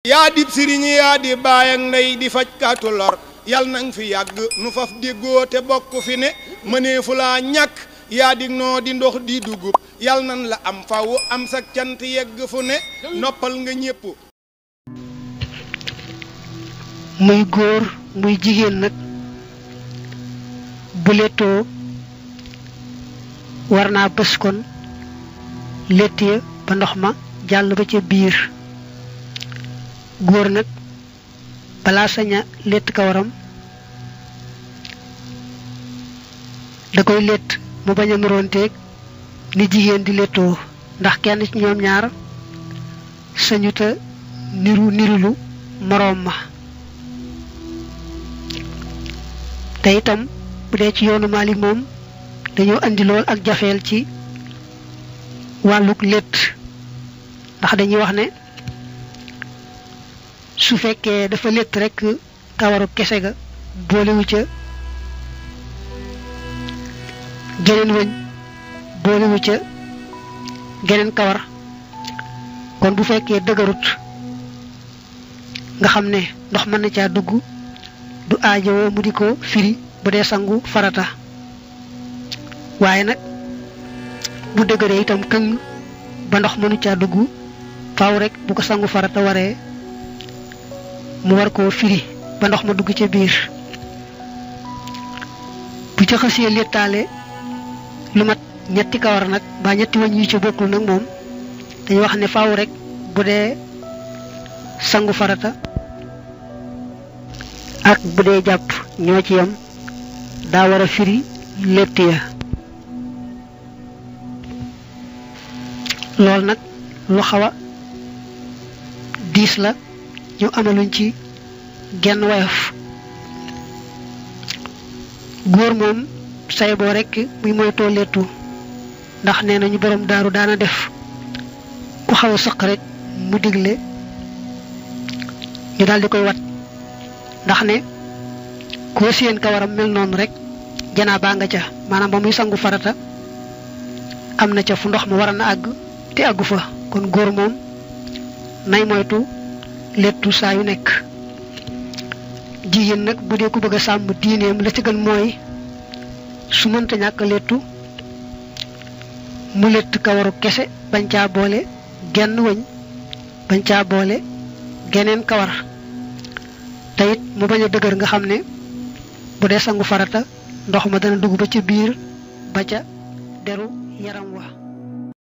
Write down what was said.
yaa dib sëriñ yaa di baay ak ndey di faj kaatu lor yal nang fi yàgg nu faf déggoo te bokk fi ne mëneefu laa ñàkk yaa di noo di ndox di dugub yal nan la am faw am sak cant yegg fu ne noppal nga ñépp. muy góor muy jigéen nag bu lettoo war naa bës kon lett ya ba ndox ma jàll ba ca biir. góor nag balaa saña lett kawaram da koy lett mu bañ a nuroonteeg ni jigéen di lettoo ndax kenn ci ñoom ñaar sañuta nirulu moroom ma. te itam bu dee ci yoonu Maalik moom dañoo andi lool ak jafeel ci wàlluk lett ndax dañuy wax ne su fekkee dafa lett rekk kawaru kese ga boolewu ca geneen wëñ boolewu ca geneen kawar kon bu fekkee dëgërut nga xam ne ndox mën na caa dugg du aajowoo mu di ko firi bu dee sangu farata waaye nag bu dëgëree itam këng ba ndox mënu caa dugg faaw rek bu ko sangu farata waree mu war koo firi ba ndox ma dugg ca biir. bu ca xasee lettaale lu mat ñetti kawar nag ba ñetti wëñ yu ca bokkul nag moom dañuy wax ne faaw rek bu dee sangu farata ak bu dee jàpp ñoo ci yam daa war a firi lett ya. loolu nag lu xaw a diis la ñu amaluñ ci genn woyof. góor moom say boo rekk muy moytoo lettu ndax nee nañu borom daaru daana def ku xaw a sëq rek mu digle ñu daldi koy wat ndax ne koo seen kawaram mel noonu rek janaaba nga ca maanaam ba muy sangu farata am na ca fu ndox ma war na àgg te àggu fa kon góor moom nay moytu lettu saa yu nekk. jigéen nag bu dee ku bëgg a sàmm diineem la ci gën mooy su mënta ñàkk lettu mu lett kawaru kese bañ caa boole genn wëñ bañ caa boole geneen kawar te it mu bañ a dëgër nga xam ne bu dee sangu farata ndox ma dana dugg ba ca biir ba ca deru yaram wa.